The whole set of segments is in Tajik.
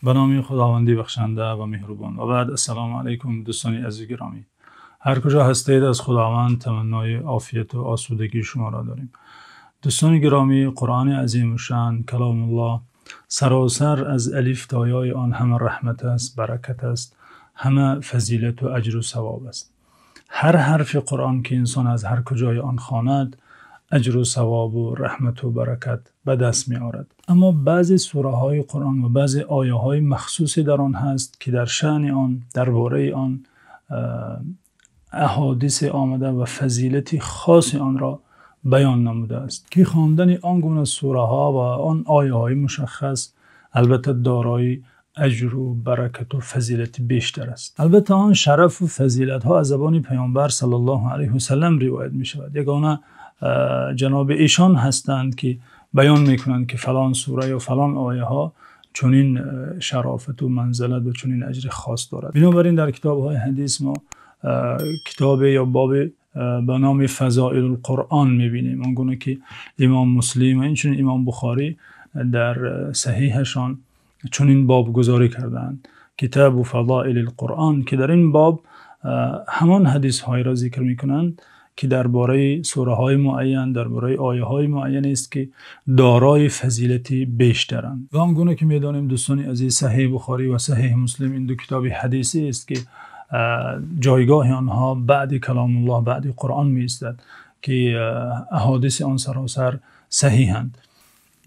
Ба номи Худованди бахшанда ва меҳрубон. Ва баъд, ассалому алайкум, дӯстони азизи гиромӣ. Ҳар куҷо ҳастед, аз Худованд таманнои офият ва осудагии шуморо дорем. Дӯстони гиромӣ, Қуръони азимушшаън, Каломуллоҳ, саросар аз алиф то ёи он ҳама раҳмат аст, баракат аст, ҳама фазилат ва аҷру савоб аст. Ҳар ҳарфи Қуръон ки инсон аз ҳар куҷои он хонд, аҷру савоб ва раҳмат ва баракат ба даст меорад. Аммо баъзе сураҳои Қуръон ва баъзе оятҳои махсусе дар он ҳаст, ки дар шаъни он, дар бораи он аҳодис омада ва фазилати хоси онро баён намудааст, ки хондани он гуна сураҳо ва он оятҳои мушаххас албатта дорои аҷру баракат ва фазилати бештар аст. Албатта он шараф ва фазилатҳо аз забони Паёмбар саллаллоҳу алайҳи васаллам ривоят мешавад. Ягона ҷаноби эшон ҳастанд, ки баён мекунанд, ки фалон сура ё фалон оятҳо чунин шарофат ва манзилат ва чунин аҷри хос дорад. Бинобар ин дар китобҳои ҳадис мо китоб ё боб ба номи Фазоилул Қуръон мебинем. Он гуна ки Имом Муслим ва инчунин Имом Бухорӣ дар саҳеҳашон чунин бобгузорӣ кардаанд. Китоби Фазоилул Қуръон, ки дар ин боб ҳамон ҳадисҳоеро зикр мекунанд, ки дар бораи сураҳои муайян, дар бораи оятҳои муайян аст, ки дорои фазилати бештаранд. Ва он гуна ки медонем, дӯстони азиз, Саҳеҳи Бухорӣ ва Саҳеҳи Муслим ин ду китоби ҳадисӣ аст, ки ҷойгоҳи онҳо баъди Каломуллоҳ, баъди Қуръон меистад, ки аҳодиси он саросар саҳеҳанд.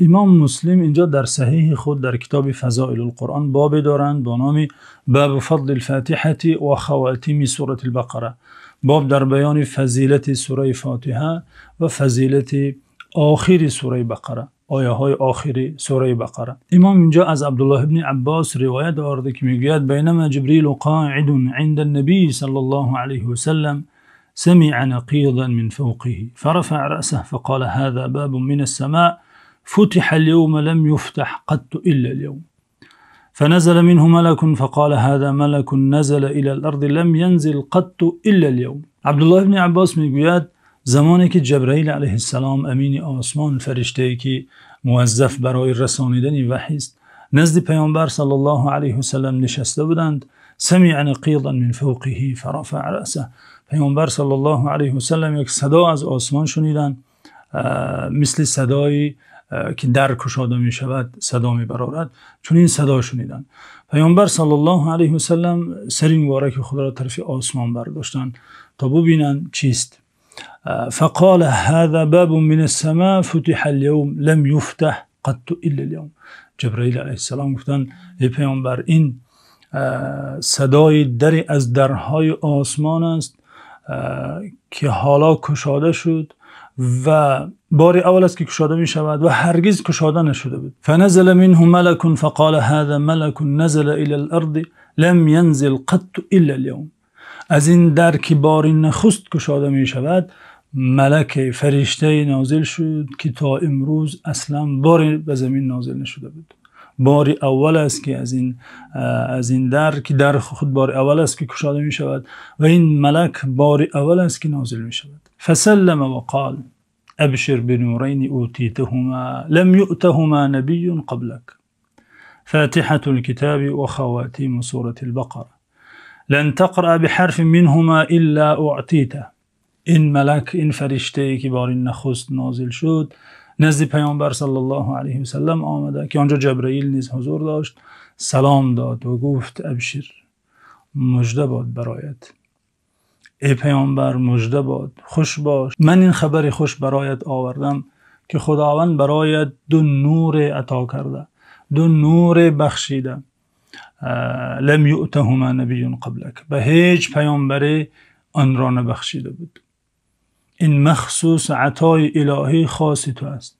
Имом Муслим инҷо дар саҳеҳи худ дар китоби Фазоилул Қуръон бобе доранд бо номи Бобу фазлил Фотиҳа ва хавотими сураил Бақара. Боб дар баёни фазилати сураи Фотиҳа ва фазилати охири сураи Бақара, оятҳои охири сураи Бақара. Имом инҷо аз Абдуллоҳ ибни Аббос ривоят овардааст, ки мегӯяд: بينما جبريل قاعد عند النبي صلى الله عليه وسلم سمع نقيضا من فوقه فرفع رأسه فقال هذا باب من السماء فتح اليوم لم يفتح قط إلا اليوم فنزل منه ملك فقال هذا ملك نزل إلى الأرض لم ينزل قط إلا اليوم. Абдуллоҳ ибни Аббос мегӯяд, замоне ки Ҷабраил алайҳиссалом, амини осмон, фариштае ки муваззаф барои расонидани ваҳй аст, назди Паёмбар саллаллоҳу алайҳи васаллам нишаста буданд. سمع نقيضا من فوقه فرفع رأسه. Паёмбар саллаллоҳу алайҳи васаллам як садо аз осмон шуниданд, мисли садое ки дар кушода мешавад садо мебарорад, чунин садо шуниданд. Паёмбар саллаллоҳу алайҳи васаллам сари муборак худро тарафи осмон бардоштанд то бибинанд чист. فقال هذا باب من السماء فتح اليوم لم يفتح قط إلا اليوم. Ҷабраил алайҳиссалом гуфтанд: эй Паёмбар, ин садои даре аз дарҳои осмон аст, ки ҳоло кушода шуд ва бори аввал аст ки кушода мешавад ва ҳаргиз кушода нашуда буд. فنزل منه ملك فقال هذا ملك نزل إلى الأرض لم ينزل قط إلا اليوم. Аз ин дар ки бори нахуст кушода мешавад, малак, фариштае нозил шуд, ки то имрӯз асло боре ба замин нозил нашуда буд. Бори аввал аст ки аз ин дар, ки дар худ бори аввал аст ки кушода мешавад ва ин малак бори аввал аст ки нозил мешавад. فسلم وقال أبشر بنورين أوتيتهما لم يؤتهما نبي قبلك فاتحة الكتاب وخواتيم سورة البقرة لن تقرأ بحرف منهما إلا أعطيته. Ин малак, ин фариштае ки бори нахуст нозил шуд, назди Паёмбар саллаллоҳу алайҳи васаллам омада, ки он ҷо Ҷабраил низ ҳузур дошт, салом дод ва гуфт: абшир, мужда бод бароят. Эй Паёмбар, мужда бод, хуш бош. Ман ин хабари хуш бароят овардам, ки Худованд бароят ду нур ато карда, ду нур бахшида. لم يؤتهما نبي قبلك. Ба ҳеҷ паёмбаре онро набахшида буд. Ин махсус атои илоҳии хоси ту аст.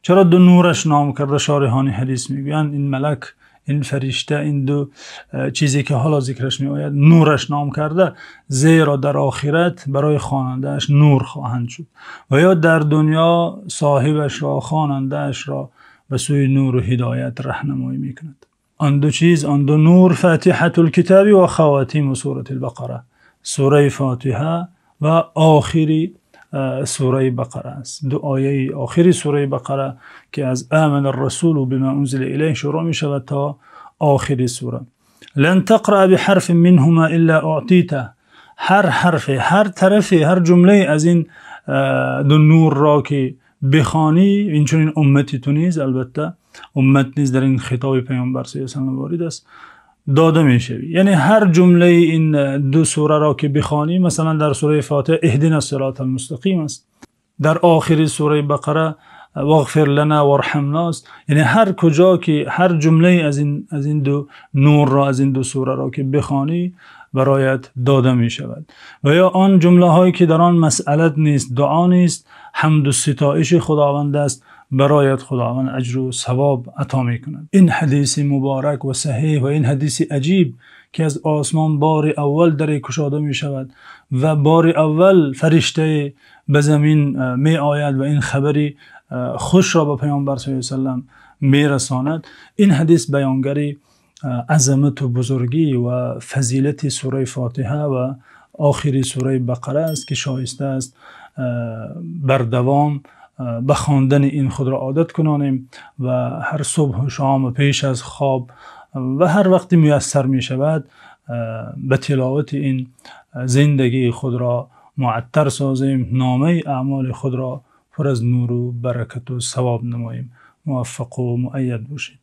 Чаро ду нураш ном карда? Шориҳони ҳадис мегӯянд, ин малак, ин фаришта, ин ду чизе ки ҳоло зикраш меояд, нураш ном карда, зеро дар охират барои хонандааш нур хоҳанд шуд ва ё дар дунё соҳибашро, хонандаашро ба сӯи нур ва ҳидоят роҳнамоӣ мекунад. Он ду чиз, он ду нур, Фотиҳатул Китоб ва хавотими сураи Бақара, сураи Фотиҳа ва охири сураи Бақара аст. Ду ояи охири сураи Бақара, ки аз آمن الرسول بما أنزل إليه шурӯъ мешавад то охири сура. لن تقرأ بحرف منهما إلا أعطيته. Ҳар ҳарфе, ҳар тарафе, ҳар ҷумлае аз ин ду нур ро ки бихонӣ, инчунин уммати ту низ, албатта уммат низ дар ин хитоби Паёмбар саллаллоҳу алайҳи васаллам ворид аст, дода мешавӣ. Яъне ҳар ҷумлаи ин ду сура ро ки бихонӣ, масалан дар сураи Фотиҳа اهدنا الصراط المستقیم аст, дар охири сураи Бақара واغفر لنا وارحمنا аст. Яъне ҳар куҷо ки ҳар ҷумлае аз ин ду нур ро, аз ин ду сура ро ки бихонӣ, бароят дода мешавад. Ва ё он ҷумлаҳое ки дар он масъалат нест, дуо нест, ҳамду ситоиши Худованд аст, бароят Худованд аҷру савоб ато мекунад. Ин ҳадиси муборак ва саҳеҳ ва ин ҳадиси аҷиб, ки аз осмон бори аввал даре кушода мешавад ва бори аввал фариштае ба замин меояд ва ин хабари хушро ба Паёмбар саллаллоҳу алайҳи васаллам мерасонад. Ин ҳадис баёнгари азамату бузургӣ ва фазилати сураи Фотиҳа ва охири сураи Бақара аст, ки шоиста аст бар давом ба хондани ин худро одат кунонем ва ҳар субҳу шом ва пеш аз хоб ва ҳар вақте муяссар мешавад, ба тиловати ин зиндагии худро муаттар созем, номаи аъмоли худро пур аз нуру баракату савоб намоем. Муваффақу муаййад бошед.